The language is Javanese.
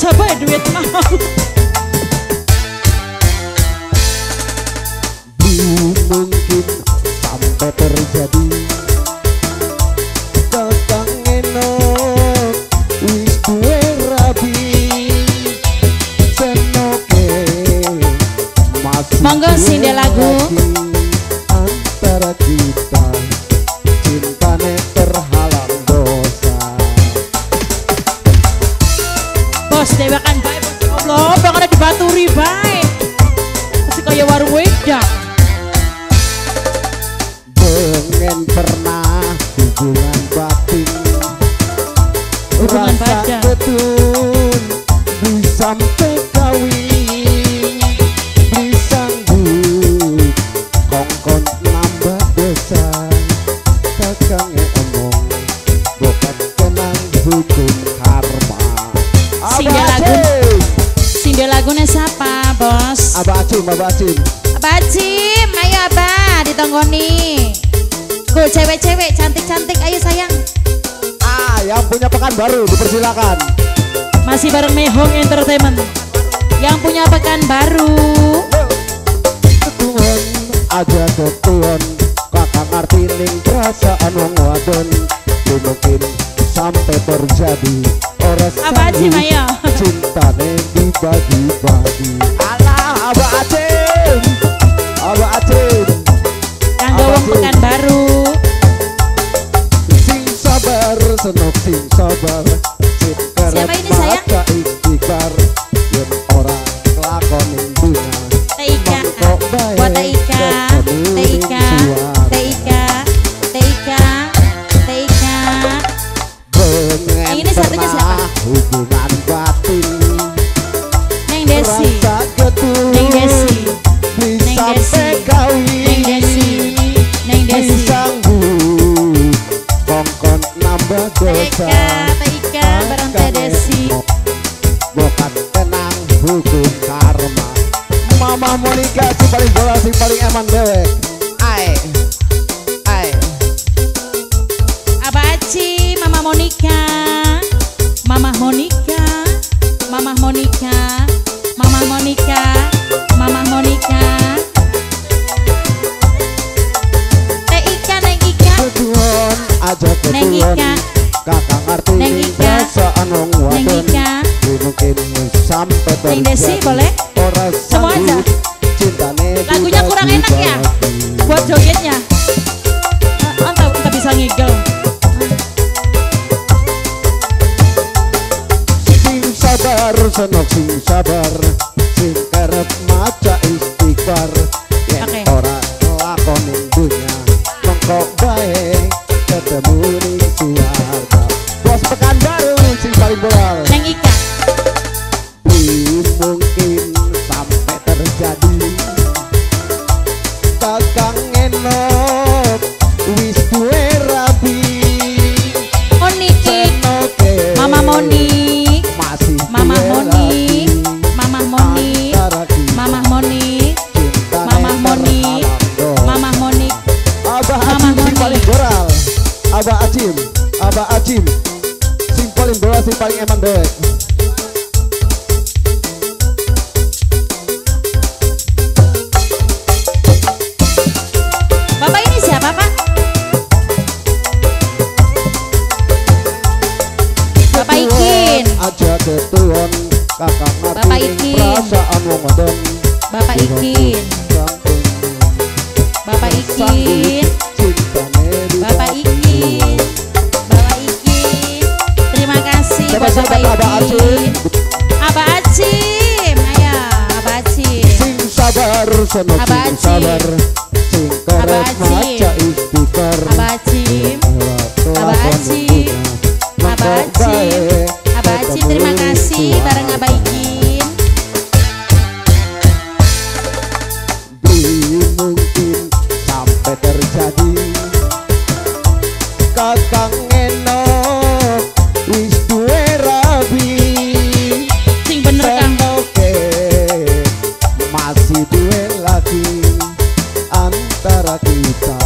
Dosa bae duit mau. Mungkin sampai terjadi kakang enok wis duwe rabi senoke masih. Monggo sinde lagu antara kita cintane terhalang dosa. Bos dewakan bae bos goblok bakal dibaturi bae. Masih kaya warung wedang. Pengen pernah hubungan batin, hubungan rasa badan ketun sampai kawin disanggup kongkon nambah dosa. Kakangnya omong bokat tenang hukum karma. Sinde lagune siapa bos? Abah Acim, Abah Acim, Abah Acim, ayo Abah ditonggoni. Go cewek-cewek cantik-cantik, ayo sayang. Ah, yang punya Pekanbaru dipersilakan. Masih bareng Mehong Entertainment. Yang punya Pekanbaru. Ketuan aja ketuan, kakak ngerti ning perasaan wong wadon. Mungkin sampai terjadi ora Abah Acim, ayo. Cintane dibagi-bagi. Alah, Abah Acim, Abah Acim. Kanggo wong Pekanbaru. Sing sabar senok sing sabar. Sing kerep maca istighfar. Yen ora kelakon ning dunya. TIK, buat TIK, TIK, TIK, TIK, TIK. Ini satunya siapa? Hubungan batin. Neng Desi, Neng Desi, Neng Desi, Neng Desi, Neng Desi. Kongkon nambah dosa. TIK, TIK, bareng Teh Desi. Bokat tenang hukum karma. Mama Monica si paling bola si paling eman dewek. Ai, ai. Abah Acim, Mama Monica, Mama Monica, Mama Monica, Mama Monica, Mama Monica. Teh Ika, Neng Ika, ketuan aja Neng ketuan. Ika, Kakak ngerti Neng Ika, perasaan wong Neng wadon. Ika, Mungkin sampai Neng Desi terjadi boleh? ora Semua aja. sanggup cintane Lagunya kurang enak ya buat jogetnya. Entah, entah bisa ngigel. Sing sabar senok sing sabar, sing kerep maca istighfar. Yen Oke. ora kelakon ning dunya mengko bae ketemu ning suwarga. Bos Pekanbaru sing paling bola. Neng Ika, Mungkin sampai terjadi kakang enok wis duwe rabi. Moniki, Senoke Mama Moni, masih Mama duwe Moni, rabi. Mama Moni, Antara kita Mama Moni, cintane Mama Moni, terhalang dosa. Mama Moni, Abah Mama Acim sing Moni. paling boral. Abah Acim, Abah Acim sing paling boral sing paling eman dewek. Bapak ini siapa Pak? Bapak Ikin, Aja ketuan kakak ngerti Bapak ning Ikin. perasaan wong wadon. Bapak Ikin, Bapak Ikin, Bapak Ikin, Bapak Ikin. Terima kasih buat Siapa, Bapak siapa, Abah Ikin. Acim? Abah Acim, ayo Abah Acim. Sing sabar senok Abah sing Acim. sabar, sing Abah kerep Acim. maca istighfar. Abah Acim, Abah Acim, Abah Acim, Abah Acim, terima kasih bareng Abah Ikin. Mungkin sampai terjadi kakang enok wis duwe rabi. Sing bener Kang. Senoke masih duwe lagi antara kita